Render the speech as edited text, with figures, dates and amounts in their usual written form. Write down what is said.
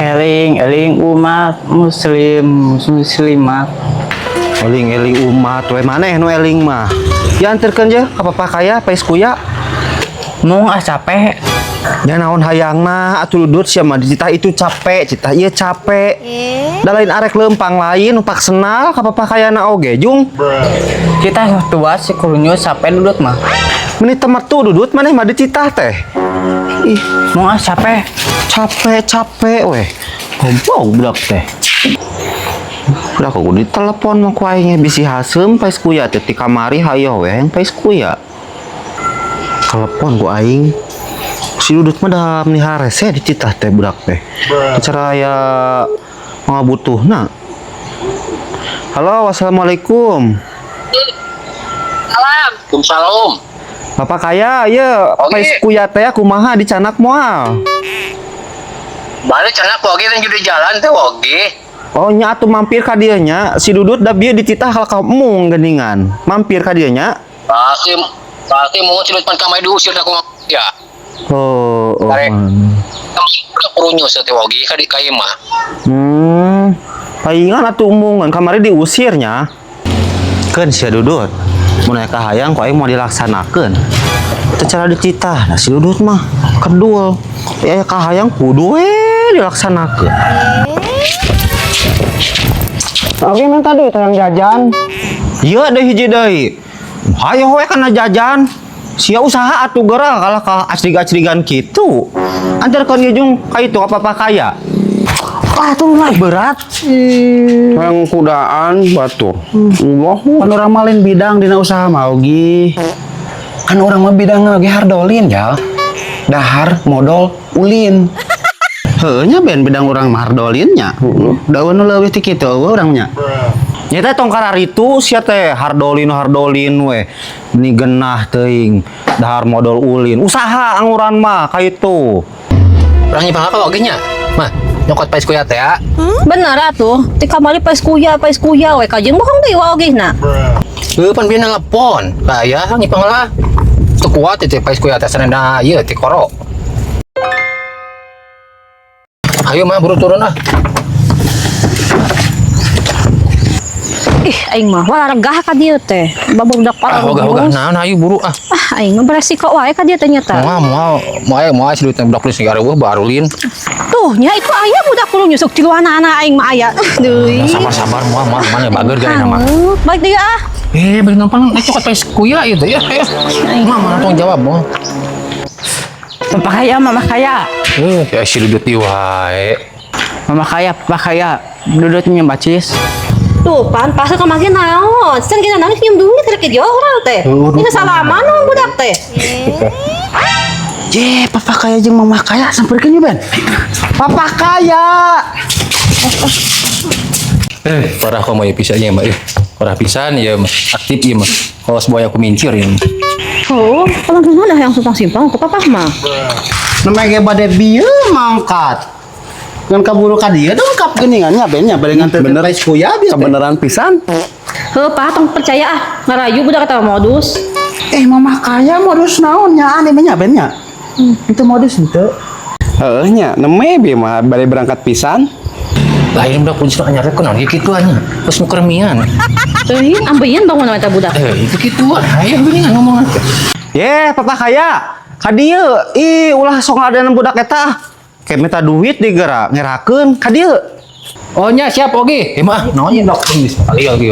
Eling eling umat muslim muslimat. Eling eling umat we, maneh nu eling mah. Ya anterkeun je ka Papa Kaya pais kuya. Mung ah, capek. Ya naon hayangna atuh, Dudut? Sia mah dititah itu capek, titah ieu capek. Da lain arek leumpang, lain numpak senal ka Papa Kayana oge, Jung. Kita tua si kurunyus capek Dudut mah. Meni temetu, Dudut, maneh mah dititah teh. Ih, Mung ah, capek. Capek capek weh. Goblok budak teh. Udah kok ditelepon mah ku aing bisi haseum pais kuya teh ti kamari hayo weh yang pais kuya. Telepon ku aing. Si Dudut mah dah meni harese dititah teh budak teh. Cara aya ngabutuhna. Halo, assalamualaikum. Waalaikumsalam. Bapak Kaya, ya Oke. pais kuya teh kumaha, dicandak moal? Balik cenah oge teh di jalan teh oge. Oh nya atuh mampir ka dieu nya. Si Dudut da bieu dititah ka kamu geuningan. Mampir ka dieu nya. Pasti pasti mau cilut pan kamari diusir aku ya. Oh. Karek. Udah purunyus teh oge ka di ka ieu mah. Palingan atuh umungan kamari diusirnya. Keun sia, Dudut. Mun aya kahayang ku aing mau dilaksanakeun. Teu cara dititah, nah si Dudut mah kedul. Ya aya kahayang kudu we dilaksanakeun. Oke, minta duit orang jajan. Iya deh, hiji deui. Hayo we kana jajan. Sia usaha atuh geura kalah ka acrig-acrigan kitu. Antarkeun ieu, Jung, ka itu ka Papa Kaya. Ah, tuh mah berat. Yang kudaan batur. Allah. Kan urang mah lain bidang dina usaha mah ogi. Kan urang mah bidang ge hardolin ya. Dahar modal ulin. Heuh nya, Ben, bidang urang mah hardolin nya. Daun nu leuwih ti kitu euweuh urang nya. Nya teh tong kararitu sia teh hardolin hardolin we. Meni genah teuing dahar modal ulin. Usaha anguran mah ka itu. Urang nyipang apa oge nya? Mah, nyokot pais kuya teh ya. Bener atuh, ti kamari pais kuya we kajeun bohong deui wa ogihna. Heuh, pan bieu nelpon. Kaya nyipang lah. Teu kuat teh pais kuya teh sanenda ieu ti koro. Ayo mah, buru turun ah. Ih, aing mah waregah ka dieu teh. Babudak Ah, ogah-ogah naon, ayo buru ah. Ah, aing mah beresiko wae ka dieu teh nyata. Moal moal moal moal si duit budak geus gareuweuh barulin. Tuh, nya itu aya budak kudu nyusuk tiluanana aing mah aya. Ah, deui. Sabar-sabar, moal moal mana bager gak nama. Hangut, balik deui ah. Eh, beri numpang eh cokot pais kuya itu ya. Ayo. Mah mana tanggung jawab moal. Papa Kaya, Mama Kaya. Eh, ya si Dudut di wae. Mama Kaya, Papa Kaya. Dudut nyembacis. Tuh, pan pasal kemarin naon? Sen kita naon nyium duit rek jauh urang teh. Ini salaman naon budak teh. Je, Papa Kaya jeung Mama Kaya samperkeun yeuh, Ben. Papa Kaya. Eh, parah kok mau ya pisannya, Mbak. Eh, parah pisan ya, aktif ya, mah. Kalau sebuah aku mincir ya. Oh, kalau mana yang simpang-simpang ke papa mah. Namanya ge bade bieu mangkat. Ngan kaburu ka dieu dongkap geuningan nya, Ben, nya bade nganterkeun Bener. Pais kuya bieu teh. Kebenaran pisan. Heuh, pa tong percaya ah, ngarayu budak eta modus. Eh, Mama Kaya modus naon nya aneh nya, Ben, nya. Itu modus henteu. Heeh nya, neme bieu mah bade berangkat pisan. Lain udah kunci anyar teh kunaon kitu nya. Terus nu kermian. Teuing ambeien bangun eta budak. Eh, itu kituan. Ayo geuningan ngomong. Ye, Papa Kaya. Ka dieu, ih ulah sok ngadanan budak eta. Kayak minta duit di geura ngerakeun ka dieu. Oh nya siap oge. Eh mah, naon nya dok geus kali lagi.